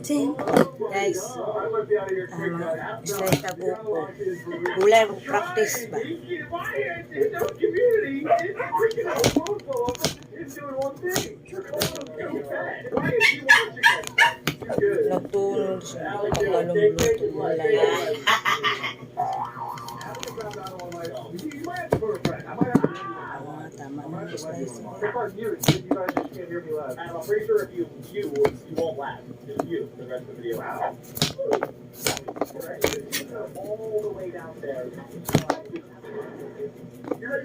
See, guys, slice na buko. Gulay mo practice ba? Nagtunog siya. Pagkalong luto gulay. Ah, tama na yung slice. I'm pretty sure if you won't laugh. Just you the rest of the video. Wow. All the way downstairs.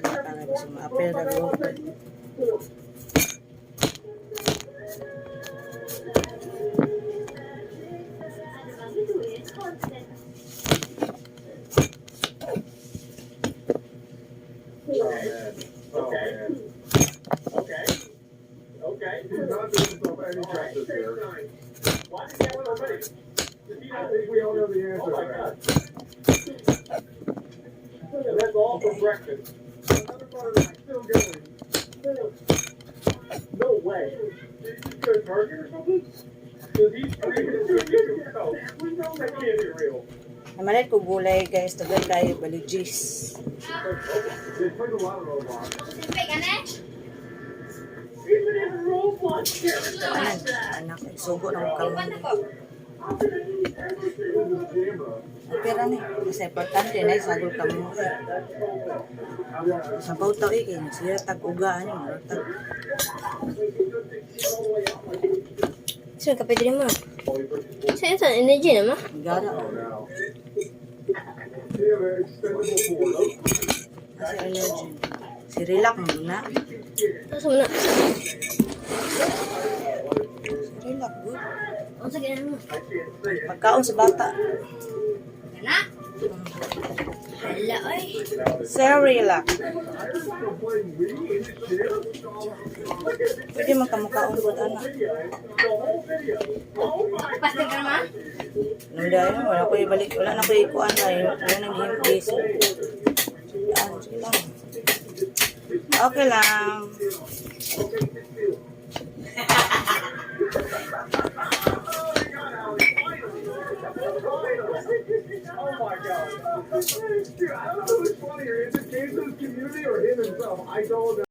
Para gusto ma-appear na grupo. Okay. Okay. Okay. He's not doing himself any justice here. Why did that one already? Does he I not think we all know the answer Oh my to that. God. And that's all for breakfast. Another part of it, still going. No way. Did he just go to Target or something? Does he stream it to you? No. We know That can't be real. Namalit ko gulay guys, tagal kayo baligis. They played a lot of Roblox. Even in Roblox character. Anan, anak, sugo ng kamay. There's this camera. Ang pera ni, kasi importante na isagol ka mo. Sa tao eh, kay nasira tag uga ani, mura tag. Saan ka pwede mo? Saan sa energy na ma? Gara. Oh no. They have an extendable cord. Kasi allergy. Si relax mo na. Tapos mo na. Si relax good. Ang sige na mo. Pagkaon sa bata. Kana? Hala ay. Si relax. Still playing Wii in his chair? Pwede man kamukaon gud anak. The whole video. Oh my Pasta ka ma? Nung dahil, wala ko ibalik, wala na ko ikuan na yun. Wala nang gihimgis. Yan, sige lang. Okay lang. Oh my God. That is true. I don't know who's funnier. Is it Jason's community or him himself? I don't know.